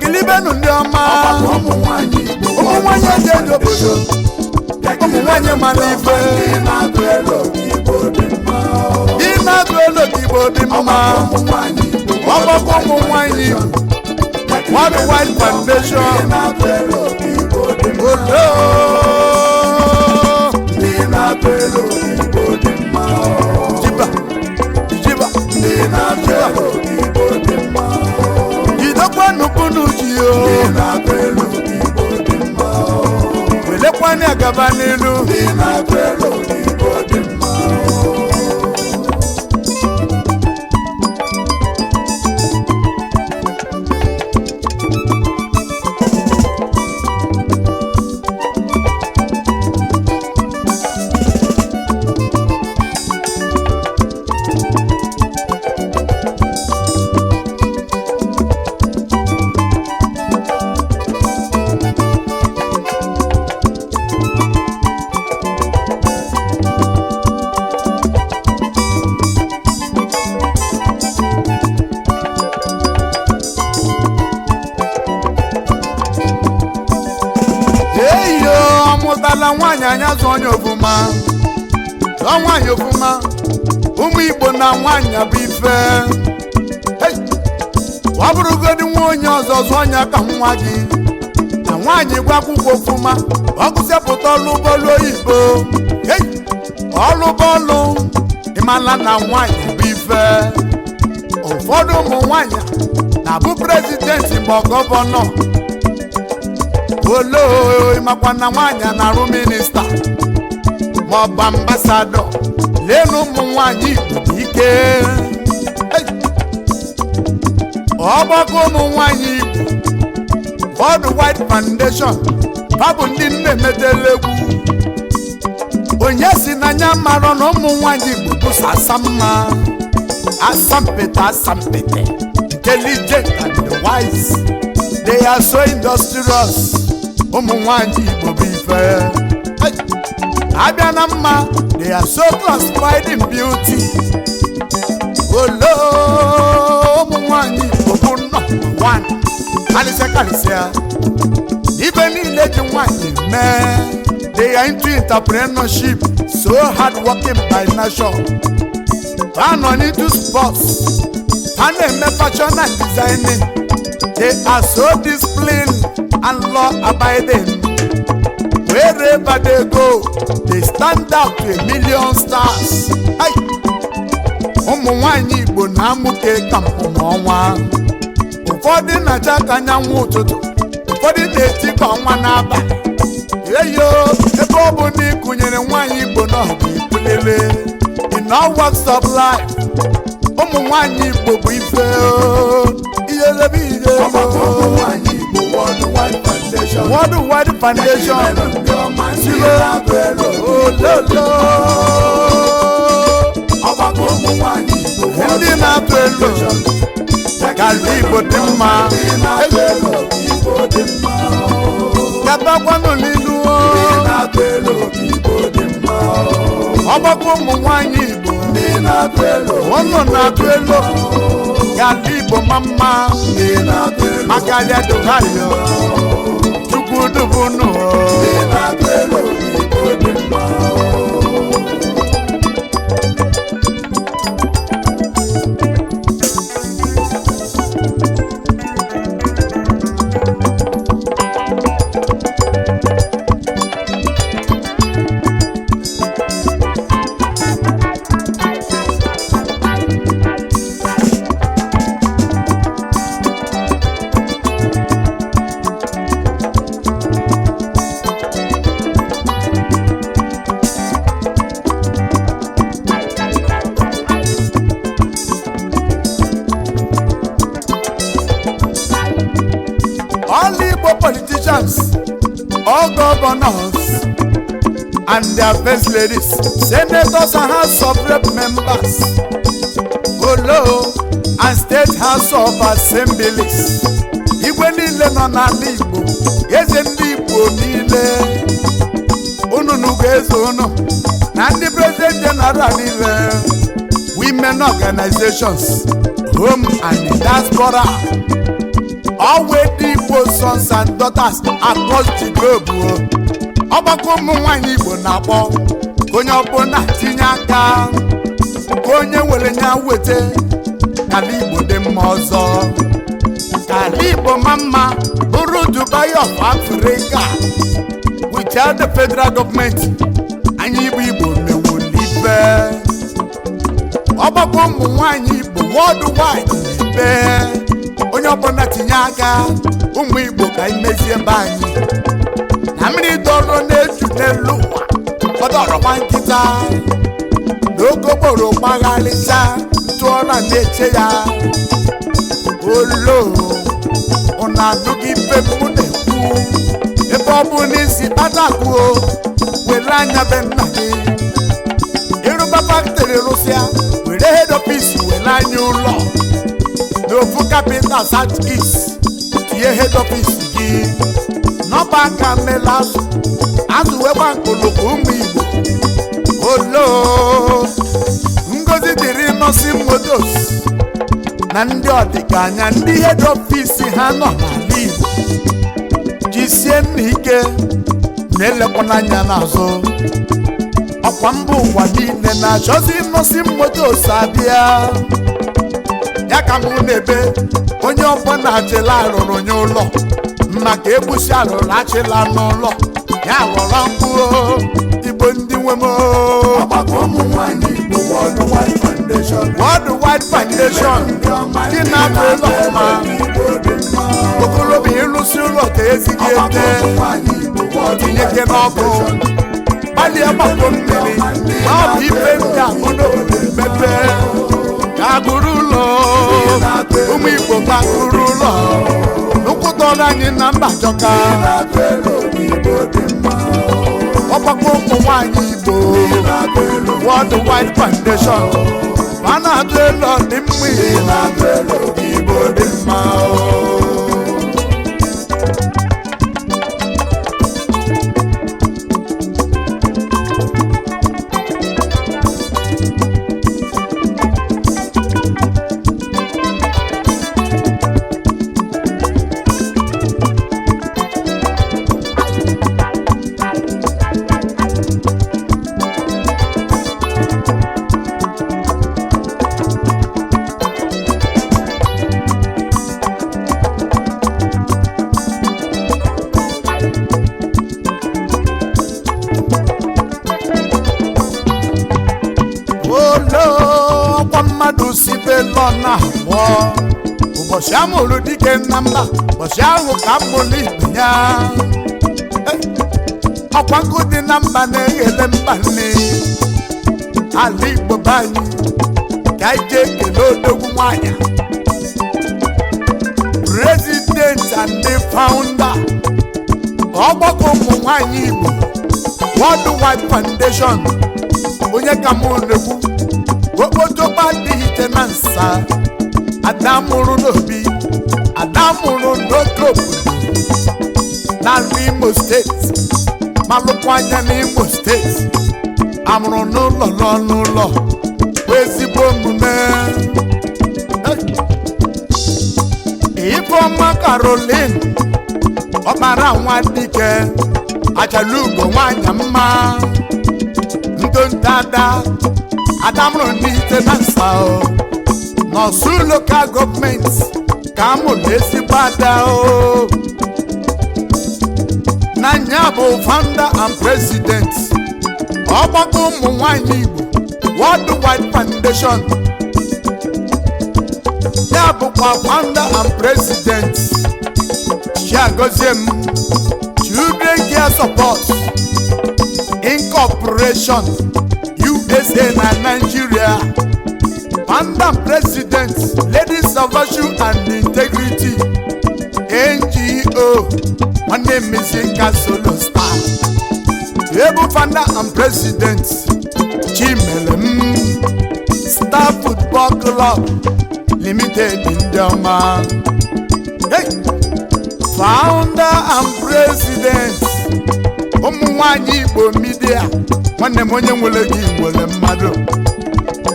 Kilibenu ndị ọma. Ọgbakọ ụmụ nwanyị Igbo. Ụmụ nwanyị eji eji obodo, ụmụ nwanyị mara ife. Ndị na-atụ elo ka Igbo dị mma. Ị na-atụ elo ka Igbo dị mma. Ụmụ nwanyị Igbo. Ọgbakọ ụmụ nwanyị Igbo World Wide Foundation. Ndị na-atụ elo ka Igbo dị mma. Odo. Ndị na-atụ elo ka Igbo dị mma. Jiba jiba. Ndị na-atụ elo ka Igbo dị mma. Jidekwanụ kunu ji o. Ndị na-atụ elo ka Igbo dị mma. Welekwanụ agaba n'ilu. Ndị na-atụ elo ka Igbo dị mma. Eyo ọmụtala nwaanyị, anya zụ onye ofuma, zụọ nwaanyị ofuma. Ụmụ Igbo na nwaanyị bụ ife. Hey! Ọ bụrụgodị nwa onye ọzọ, zụọ onye ka nwa gị. Na nwaanyị gwa akwụkwọ ofuma, ọ gụsịpụta ọlụ bọọlụ oyibo. Hey! Ọlụ bọọlụ, ịmala na nwaanyị bụ ife. Ụfọdụ ụmụ nwaanyị na-abụ president ma ọ governor. Olo, ịmakwa na nwaanyị na-arụ minister ma ọ bụ ambassador. Leenụ ụmụ nwaanyị Igbo dị ike. Hey! Ọgbakọ ụmụ nwaanyị Igbo World Wide Foundation, ha bụ ndị nne emetela egwu. Onye si n'anya marọ na ụmụ nwaanyị Igbo bụ asa mma, asampete asampete, intelligent and wise. They are so industrious. Ụmụ nwanyị Igbo bụ ife. Hey! Abịa na mma, they are so classified in beauty. Olo, ụmụ nwanyị Igbo bụ number one, kalịsịa kalịsịa ibe niile ji nwanyị mee. They are into entrepreneurship, so hard working by nature. Ha nọ into sports, ha na-eme fashion and designing. They are so disciplined and law abiding. Wherever they go, they stand out to a million stars. Hey! Ụmụ nwanyị Igbo na-amụke ka mpụmụ ọnwa. Ụfọdụ na-acha ka anyanwụ ụtụtụ, ụfọdụ na-eti ka ọnwa n'abalị. Eyo, ebe ọ bụ na ịkụnyere nwaanyị Igbo n'ọgụ ikwulele in all walks of life. Ụmụ nwanyị Igbo bụ ife o. Ihe lebe ihe. Ọgbakọ ụmụ nwanyị Igbo World Wide Foundation. World Wide Foundation. Ndị ọma, ndị na-atụ elo. Ololo. Ọgbakọ ụmụ nwanyị Igbo World Ndị na-atụ elo ka ala Igbo dị mma. Ndị na-atụ elo Igbo dị mma. Gabakwanụ n'ilu o. Ndị na-atụ elo Igbo dị mma. Ọgbakọ ụmụ nwanyị Igbo. Ndị na-atụ elo. Ụnụ na-atụ elo ka ala Igbo ma mma. Ndị na-atụ elo. Maka alịadohayo Chukwu dubunu. Ndị na-atụ elo Igbo dị mma. All Igbo politicians, all governors and their first ladies, senators and House of Rep members, Olo and state House of Assemblies, igwe niile nọ n'ala Igbo, eze ndị Igbo niile, unu nugo eze unu na ndị president general niile, women organizations, home and diaspora. Always Igbo sons and daughters across the globe o. Ọgbakọ ụmụ nwanyị Igbo na-akpọ ka onye ọbụla tinye aka, ka onye were nya weta, ka ala Igbo dị mma ọzọ, ka ala Igbo ma mma, bụrụ Dubai of Africa. Without the federal government, anyị bụ Igbo mewolibe. Ọgbakọ ụmụ nwanyị Igbo worldwide na-ebe onye ọbụla tinye aka. Ụmụ Igbo, ka anyị mezie ebe anyị na mmiri dọrọ na-eju n'elu ụwa, ọdọrọkwa nkịta n'okokporo gbagharịcha ntụọla na-eche ya olo. Ụnụ anụghị ife mụ na-ekwu? Ebe ọ bụ n'isi kpatakwuo, were anya be nna gị ịrụba factory, rụsịa, were head office, were anya ụlọ n'ofu capital South East, tinye head office gị n'ọba aka mela azụ azụ wee gba nkụlụkụ. Ụmụ Igbo olo, ngozi dịrị Innoson Motors na ndị ọdịka ndị head office ha nọ n'ala Igbo. Jisie nna ike na-elekwana anya n'azụ. Ọkwa mba ụwa niile na-achọzi Innoson Motors abịa ya ka mụ na-ebe onye ọbụla achịla arụrụ nye ụlọ maka egbusi arụrụ achịla n'ụlọ ya ghọrọ mkpụo. Igbo ndị nwe m o. Ọgbakọ ụmụ nwanyị Igbo World Wide Foundation. World Wide Foundation, ndị na-atụ ụlọ mma. Igbo dị mma. Okorobịa, ịrụsị ụlọ ka ezighi Ọgbakọ ete ụmụ nwanyị Igbo World tinyeke Wide n'ọkụ, Foundation. gbalịa gbapụ mmiri ma ọ bụ ife ndị a hụ n'obodo mmepe ka agụrụ ụlọ. Ụmụ Igbo, ka agụrụ ụlọ nkwụtọrọ anyị na mba jọka. Na-atụ elu obi Igbo dị mma. Ọgbakọ ụmụ nwanyị Igbo Na-atụ elu. World Wide Foundation, ma na-atụ elu ọdịmma Igbo. Na-atụ elu obi Igbo dị mma o. Olo ọkwa mmadụ si be lọ na abụọ ụbọchị amụrụ dike na mba, ụbọchị ahụ ka mụrụ ibe ya. Eh, ọkwa nkụ dị na mba na-eghele mba nne. Ala Igbo be anyị, ka anyị jee kelee odogwu nwanyị, president and the founder ọgbakọ ụmụ nwanyị Igbo World Wide Foundation. Onye ka mụ na-ekwu? Okpotokpo adịghị iche na nsa ada mụrụ n'obi, ada mụrụ n'oke obodo n'ala Imo Steeti, malụkwa anya n'Imo Steeti, amụrụ n'ụlọ lụọ n'ụlọ bụ ezigbo omume. Hey! Ifeọma Caroline Ọkpara nwa dike achala ugo nwanyị mma ntonto, ada adamụrụ n'ite na nsa o n'Ọsụ Local Government ka amụrụ ezigbo ada o. Na nya bụ founder and president ọgbakọ ụmụ nwanyị Igbo World Wide Foundation. Ya bụkwa founder and president Chiagoziem Children Care Support Incorporation USA na Nigeria, founder and president Ladies of Virtue and Integrity NGO, nwanne Mizika Solo Star, ebu founder and president Chimelem Star Football Club Limited, ndị ọma. Hey! Founder and president ụmụ nwanyị Igbo Media. Nwanne m, onye nwere gị nwere mmadụ.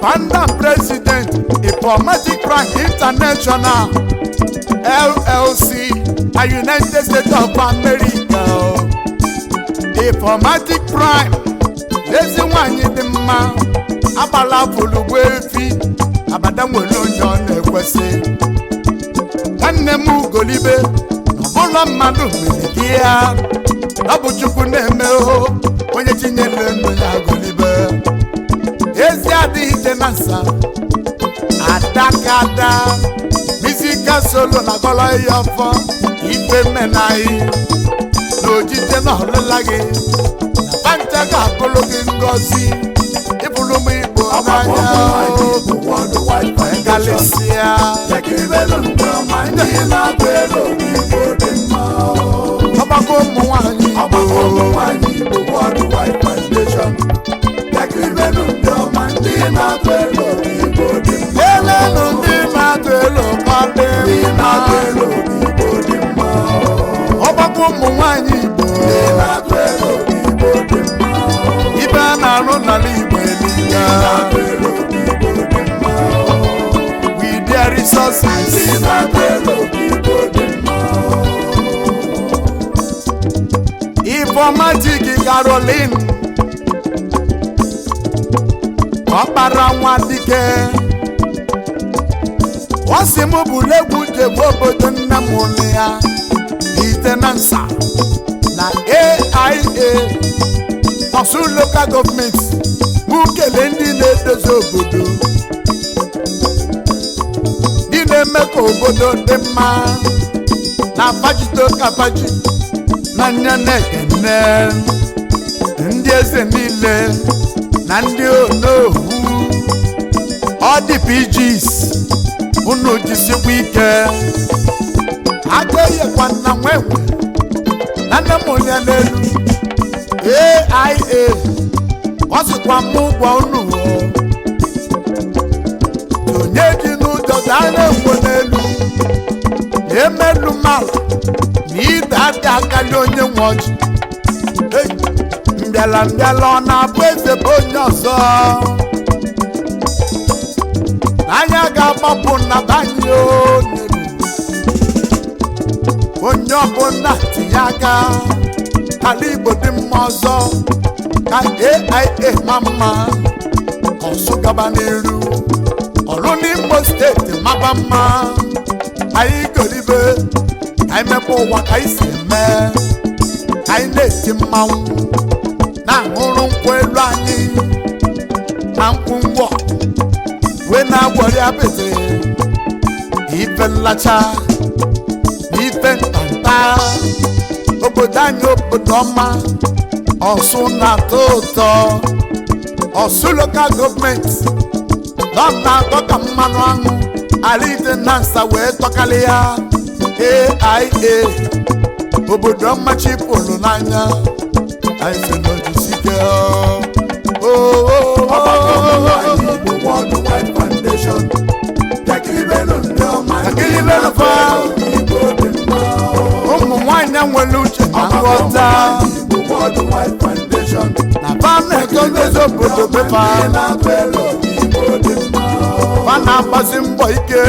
Founder and president Informatic Frank International. LLC na United States of America. Informatic Prime, ezi nwanyị dị mma, agbala fụlugbo efi abada nwere onye ọ na-ekwesị. Nwanne m, ugolibe ọbụla mmadụ mere gị ya, ọ bụ Chukwu na-eme o. Onye tinyere ndụ ya golibe, ezi adịghị ite na nsa adakada musical solo na gọlọ ya ọfọ ife mmenaghị na ojije na ọlụla gị na panta ga-abụrụ gị ngọzi ịbụrụ m Igbo Ọgbakọ n'anya. ụmụ nwanyị Igbo Worldwide Foundation. Galịsịa. Ekiribelu ndị ọma, ndị na-atụ elu Igbo dị mma. Ọgbakọ ụmụ nwanyị Igbo. Ọgbakọ ụmụ nwanyị Igbo Worldwide Foundation. Ekiribelu ndị ọma, ndị na-atụ elu Igbo dị mma. Elenu ndị na-atụ elu kwadị. Ndị mma. na-atụ elu Igbo dị mma. Ọgbakọ ụmụ nwanyị Igbo. Ndị na-atụ elu Igbo dị mma. Ibe a na-arụ n'ala Igbo eliga. Na-atụ elu Igbo dị mma. With their resources. Ndị na-atụ elu Igbo dị mma. Informatic Caroline ọkpara nwa dike, ọ sị m bụrụ egwu jegbu obodo nne m ụlọ ya ite na nsa na AIA Ọsụ Local Government. Mụ kelee ndị na-edozi obodo, ndị na-eme ka obodo dị mma na fajito kafaji na nya na-ekene ndị eze niile na ndị onowu, ọ dị PGs. Unu jisikwa ike aka eyekwa nna nwenwe na nne m onye n'elu AIA. Ọ sịkwa m ụgwọ unu o. Onye ji n'ụjọ daa na-ekwo n'elu na-emelu mala na ide ada akali onye nwe ọjị. Hey, mbịala mbịala, ọ na-abụ eze bụ onye ọzọ n'anya ga-agbapụ na banye onye onye ọbụla tinye aka ala Igbo dị mma ọzọ, ka AIA ma mma, ka ọsụ gaba n'iru ọrụ n'Imo Steeti maba mma. Anyị golibe, ka anyị mepe ụwa ka anyị si eme, ka anyị na-eti mmanwụ na-aṅụrụ nkwụ elu anyị na nkwụ ngwọ wee na-agwọrị apịtị ife nlacha na ife ntanta. Obodo anyị, obodo ọma, Ọsụ na-atọ ụtọ. Ọsụ Local Government nọ na-atọ ka mmanụ aṅụ alite na nsa wee tọkalị ya. AIA, obodo ọma chipụlụ n'anya anyị si n'ojisike. Ọgbakọ ụmụ nwanyị Igbo Worldwide Foundation. Ekiribelu ndị ọma, ndị Ekiribelu fa. na-atụ elu Igbo dị mma. Ụmụ nwanyị nwere uche na Ọgbakọ ụmụ nghọta nwanyị Igbo Worldwide Foundation. na fa na-edozi obodo befa. Ndị na-atụ elu Igbo dị mma. Fa na-agbasi mbọ ike.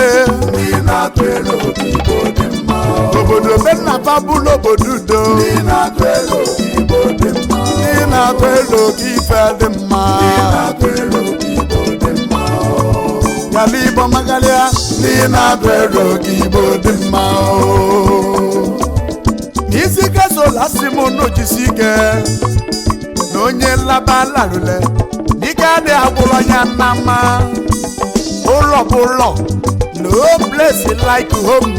Ndị na-atụ elu Igbo dị mma. Obodo be nna fa bụrụ obodo udo. Ndị na-atụ elu Igbo dị mma. Ndị na-atụ elu ka ife dị mma. Ndị na-atụ elu Igbo dị mma. Yala Igbo magalịa, ndị na-atụ elu ka Igbo dị mma. N'isi kesola si m n'ojisi ike na onye nlaba larụle n'ike adịghị agwụrụ ya na mma. Ụlọ bụ ụlọ, no place like home.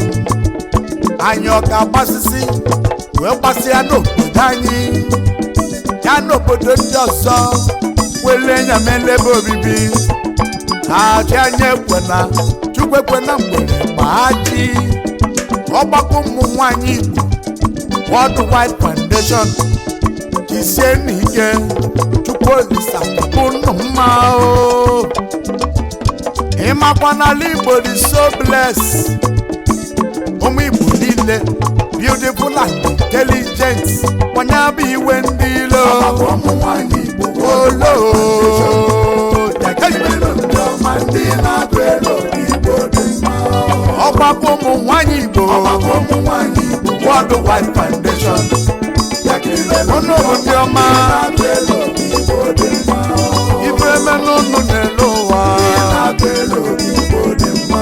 Anyị ọ ga-agbasisi wee gbasịa n'obodo anyị ya n'obodo ndị ọzọ wele nyamele ebe obibi achị anya ekwena Chukwu ekwena mgbere gbaa ji. Ọgbakọ ụmụ nwanyị Igbo Worldwide Foundation, jisie n'ike. Chukwu Olisa unu mma o. Ịmakwa n'ala Igbo dị so bless. Ụmụ Igbo niile beautiful and intelligent, onye bụ iwe ndị ilo. Ọgbakọ ụmụ nwanyị Igbo olo. Ekiribelu ndị ọma, ndị na-atụ elu Igbo dị mma. Ọkwa. Ọgbakọ ụmụ nwanyị Igbo. Ọgbakọ ụmụ nwanyị Igbo World Wide Foundation. Unu bụ ndị ọma. Na-atụ elu Igbo dị mma. Ife emenụ unu n'elu ụwa. Na-atụ elu Igbo dị mma.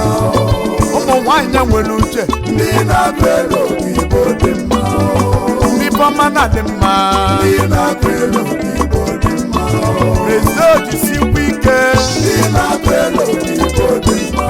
Ụmụ nwanyị nwere uche. Ndị na-atụ elu Igbo dị mma. Ndị bọma na dị mma. Ndị na-atụ elu Igbo dị mma. Rezo jisikwa ike. Ndị na-atụ elu Igbo dị mma.